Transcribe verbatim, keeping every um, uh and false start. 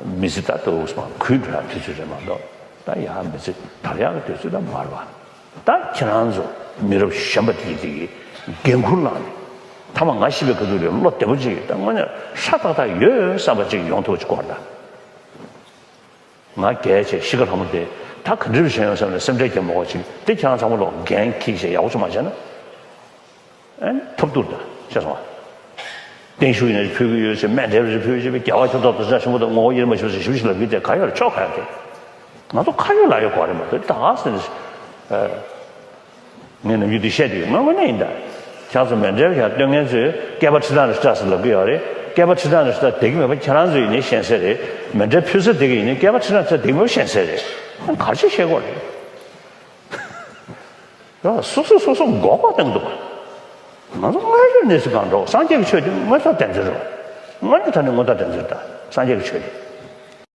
མི་ཚེ་ད་ལྟ་འུ་སུ་མ་གུས་འགྲོ་ཡག་དུས་ཚོད་རེད་མ་གཏོགས། ད་ཡང་མི་ཚེ་དར་ཡག་གི་དུས་ཚོད་ད་མ་རེད་པ། ད་ཁྱེད་རང་ཚོ་མི་རབས་གཞོན་པ་དེ་དེ་གི་འགན་ཁུར་བླངས་ནས། མཐའ་མ་ང་ཤི་བའི་ག་དུས་རེད། བློ་བདེ་པོ་ཅིག་ད་དངོས་གནས་ཧྲ་ཐག་ཐག་ཡོད་བསམ་པ་ཅིག་ཡོང་ཐུབ་པ་ཅིག་དགོས་རེད་ད། ང་རྒས་བྱས་ཤི་ཁ་ལྷ་མོ་དེ་ད་ག་འདྲ་བྱས་ཡོང་བསམ་ནས་སེམས་ཁྲལ་རྒྱབ་མ་དགོས་ཅིག་དེ་ཁྱེད་རང་ཚང་མ་ལོག་འགན་འཁྱེར་བྱས་ཡག་པོ་ཅིག་མ་བྱས་ན། ཨེ་ཐོབ་ཐུབ་ད་ཤེས་སོང་ང་། བརྟན་བཞུགས་ཡིན་ན་ཕུལ་གི་ཡོད་ཅེས། མཎྜལ་རེ་ཕུལ་ཅེས། རྒྱལ་བ་ཁྱོད་ཐོག་ཏུ་ཤ་ཞིམ་པོ་དང་ངོ་བོ་དབྱེར་མ་ཕྱེ་བ་ཞིབ་ཞིབ་ལབ་གི་དེ་ག་ཡོད་རེད། ཆོག་ག་ཡོད་དེ། ང་ཚོ་ཁ་ཡོད་ལག་ཡོད་དགོས་རེད་མ་གཏོགས་ད་ག་ཟེར་ནས། ངས་ནམ་རྒྱུན་འདི་བཤད་དུས་ང་དངོས་གནས་ཡིན་ད། ཁྱེད་ཚོ་མཎྜལ་ཡར་སྟོན་མཁན་ཚོས་སྐེད་པ་ཁྲི་ཕྲག་ནས་ཁྲི་ཕྲག་ཟེར་ལབ་གི་ཡོད་རེད། སྐེད་པ་ཁྲི་ཕྲག་ནས་ཁྲི་ཕྲག་བསྡད་ཀྱི་མེད་པ་ཁྱེད་རང་ཚོ་ཡིན་ནའི་ཤེས་གསལ་རེད། མཎྜལ་ཕུལ་ས་བསྡད་ཀྱི་ཡིན་ནའི་སྐེད་པ་ཁྲི་ཕྲག་ནས་ཁྲི་ཕྲག་བསྡད་ཀྱི་མེད་པ་ཤེས་གསལ་རེད། ག་རེ་བཤད་དགོས་རེད། ཡ། སོ་སོ་སོ་སོ་མགོ་སྐོར་བཏང་འདུག་ང་ཚོ་སྔར་ཡོད་གནས་ཚུལ་གང་འགྲོ། སངས་རྒྱས་ཀྱི་ཆོས་དེ་མངོན་རྟོགས་བསྟན་འཛིན་རེད། དངོས་གནས་ད་ནི་མངོན་རྟོགས་བསྟན་འཛིན་ད་སངས་རྒྱས་ཀྱི་ཆོས་དེ།